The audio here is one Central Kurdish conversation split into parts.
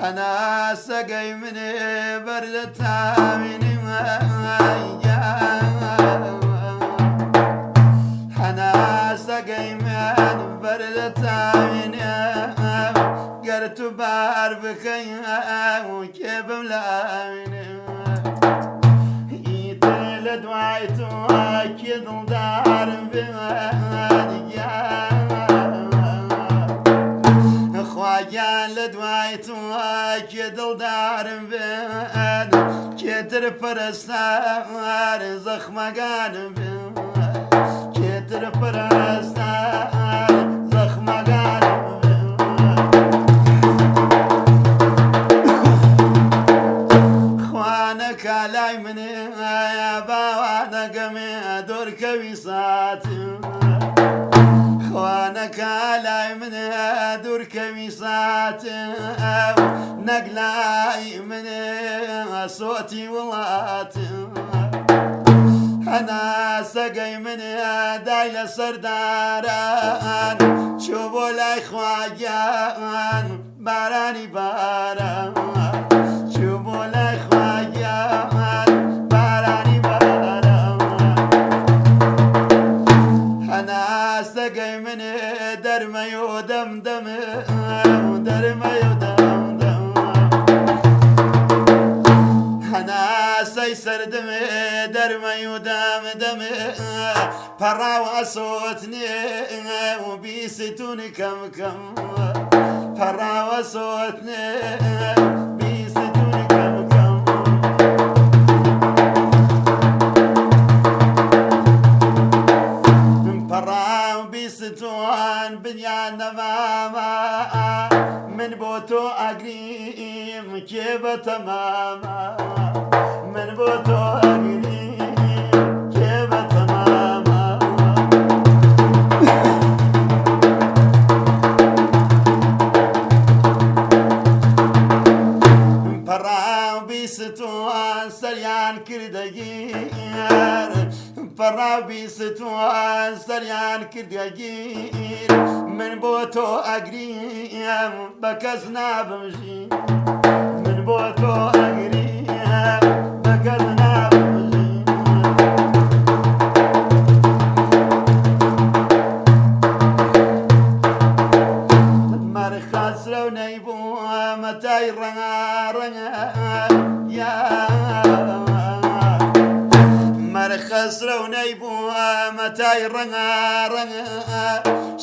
هەناسەگەی منێ بەردە تاوینی هەناسەگەی من بەردە تاوینێ گەر تو بار بکەی کێ بم لاوینێ ئیتر لە دوای تۆ کێ دڵدارم بێ خوا گیان لە دوای تۆ کێ دڵدارم بێت کێتر پەرستار زەخمەگانم بێ کێتر پەرستار زەخمەگانم بێ خوانەکە لای منێ باوانەگەمێ دۆرکەوی سات خوانەکە لای منێ دوورکەوی سات نەک لای منێ سۆتی وڵات هەناسەگەی منێ دای لە سەرداران چۆ بۆ لای خواگیان بارانی باران چۆ بۆ لای خواگیان بارانی باران هەناسەگەی منێ دەرمەی و دەم دەم دەرمەی و دەم دەم هەناسەی سەردمێ دەرمەی و دەم دەم پەڕاو ئەسۆتنێ و بیستونی کەم کەم پەڕاوە سۆتنێ بیستونی کەم کەم پەڕاو بیستوان بنیان نەمامە من بۆ تۆ ئەگریم کێ بە تەمامە من بۆ تۆ ئەگریم کێ بە تەمامە پەڕاو بیستوان سەریان کردەگیر پەڕاو بیستوان سەریان کردەگیر من بۆ تۆ ئەگریم بە کەس نابم ژیر من بۆ تۆ ئەگریم بە کەس نابم ژیر مەرخەسرەو نەیبوو مەتای ڕەنگا ڕەنگە یا مەرخەسرەو نەیبوو مەتای ڕەنگا ڕەنگە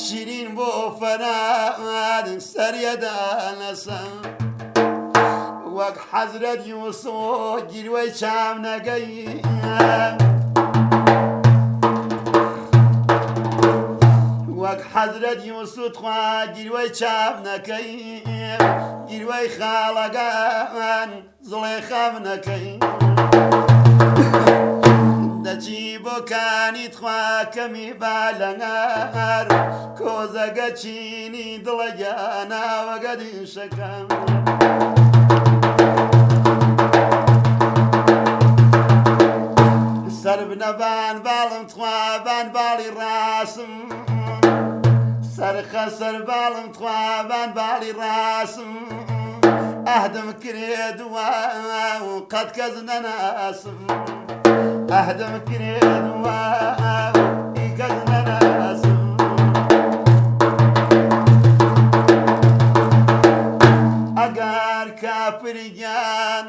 شیرین بۆ فەراد سەریەدا لەسە وەک حەزرەت یوسف گیروەی چاو نەگەی وەک حەزرەت یوسف خوا گیروەی چاو نەکەی گیروەی خاڵەگان زڵێ خام نەکەی دەچی بۆ کانی تخوا کەمی با لەنار کۆزەگە چینی دڵە گیاناوەگە دیشەکەم سەر بنەبان باڵم تخوا بان باڵی ڕاسم سەرخە سەر باڵم تخوا بان باڵی ڕاسم ئەهدم کرێ دووە و قەت کەس نەناسم ئەهدم کرێ دووە ئی کەس نەناسم ئەگەر کافری گیان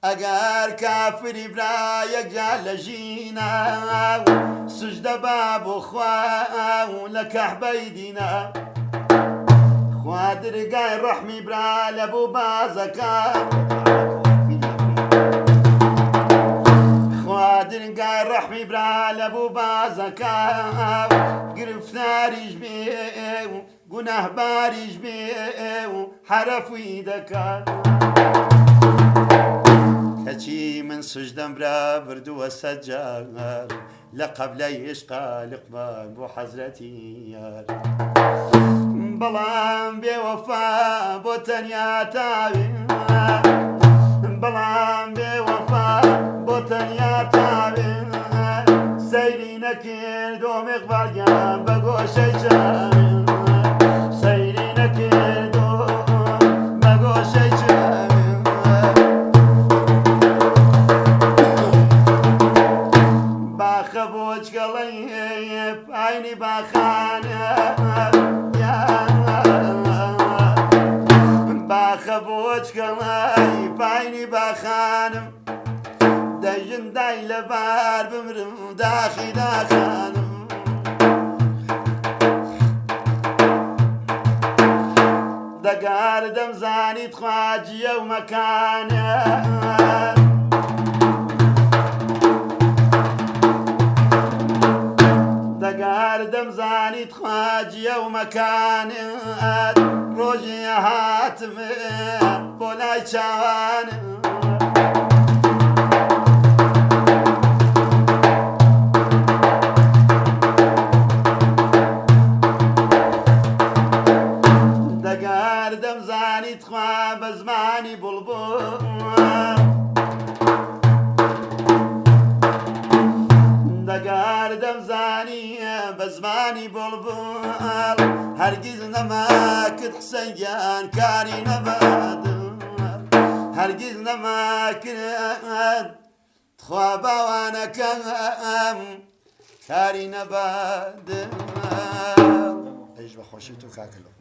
ئەگەر کافری برا یەکجار لە ژینا سوجدە با بۆ خوا لە کەعبەی دینا خوا درگای ڕەحمی برا لە بۆ بازەکان خوا درگای ڕەحمی برا لە بۆ بازەکان گرفتاریش بێ و گوناهباریش بێ و حەرەفوی دەکات کەچی من سوجدەم برا بردووە سەجار لە قەبلەی عشقا لقمان بۆ حەزرەتی یار بەڵام بێوەفا بۆ تەنیا تاوێ بەڵام بێوەفا بۆ تەنیا تاوێ سەیری نەکردۆم ئیقبال گیان بە گۆشەی چاوێ، سەیری نەکردۆم بە گۆشەی چاوێ. باخە بۆچکەڵەی پاینی باخانە، باخە بۆچکەڵەی پاینی باخانم، دەژن دای لەبار بمرم داخی داخانم. دەگار دەمزانی تخواجیە و مەکانە، دەگار دەمزانی تخواجیە و مەکانت، ڕۆژی هاتم بۆ لای چاوانم. دەگار دەمزانی تخوا بە زمانی بوڵبوڵ، دەگار دەمزانی بە زمانی بوڵبوڵ، هەرگیز نەماکرد حسەین گیان کاری نەبادم، هەرگیز نەماکرد تخوا باوانەکەم کاری نەبادم. ئەیش بە خۆشی تو کاکە لۆ.